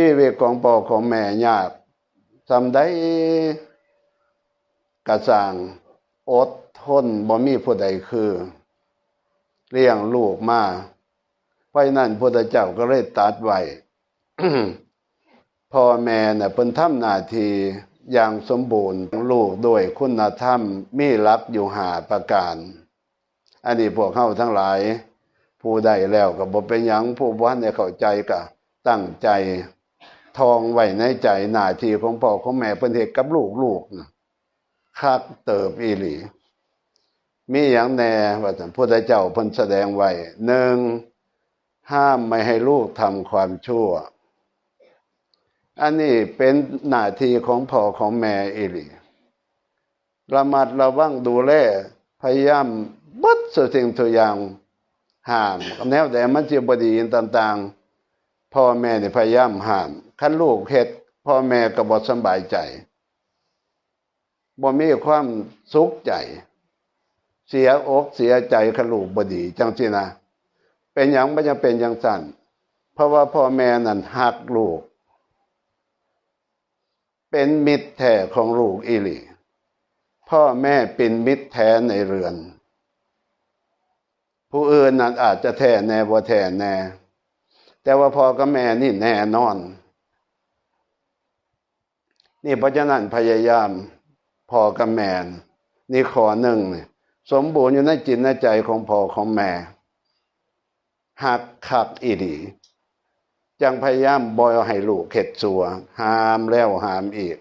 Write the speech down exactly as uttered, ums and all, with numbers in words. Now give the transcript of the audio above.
ชีวิตของพ่อของแม่ยากส่ำใดกะซ่าง อดทนบ่มีผู้ใดคือ เลี้ยงลูกมา เพราะฉะนั้นพุทธเจ้าก็เลยตรัสไว้ พ่อแม่น่ะเพิ่นทำหน้าที่อย่างสมบูรณ์ ลูกด้วยคุณธรรมมีหลักอยู่ห้าประการ อันนี้พวกเฮาทั้งหลาย ผู้ได้แล้วก็บ่เป็นหยัง ผู้บ่ทันได้เข้าใจก็ตั้งใจท่องไว้ในใจ หน้าที่ของพ่อของแม่เพิ่นเฮ็ดกับลูกๆนะ คักเติบอีหลี มีหยังแน่ว่าซั่น พุทธเจ้าเพิ่นแสดงไว้ หนึ่ง ห้ามไม่ให้ลูกทำความชั่ว อันนี้เป็นหน้าที่ของพ่อของแม่อีหลี ระมัดระวังดูแล พยายามเบิดสู่สิ่งทุกอย่าง ห้าม แนวใดมันสิบ่ดีต่างๆ พ่อแม่นี่พยายามห้าม คันลูกเฮ็ด พ่อแม่ก็บ่สำบายใจ บ่มีความสุขใจ เสียอกเสียใจคันลูกบ่ดี จังซี่นะ เป็นหยังมันจังเป็นจังซั่น เพราะว่าพ่อแม่นั่นฮักลูก เป็นมิตรแท้ของลูกอีหลี พ่อแม่เป็นมิตรแท้ในเรือน ผู้อื่นนั้นอาจจะแท้แน่บ่แท้แน่ แต่ว่าพ่อกับแม่นี่แน่นอน นี่เพราะฉะนั้นพยายาม พ่อกับแม่ นี่ข้อหนึ่งนี่ สมบูรณ์อยู่ในจิตในใจของพ่อของแม่ ฮักคักอีหลี จังพยายามบ่ให้ลูกเฮ็ดซั่ว ห้ามแล้วห้ามอีก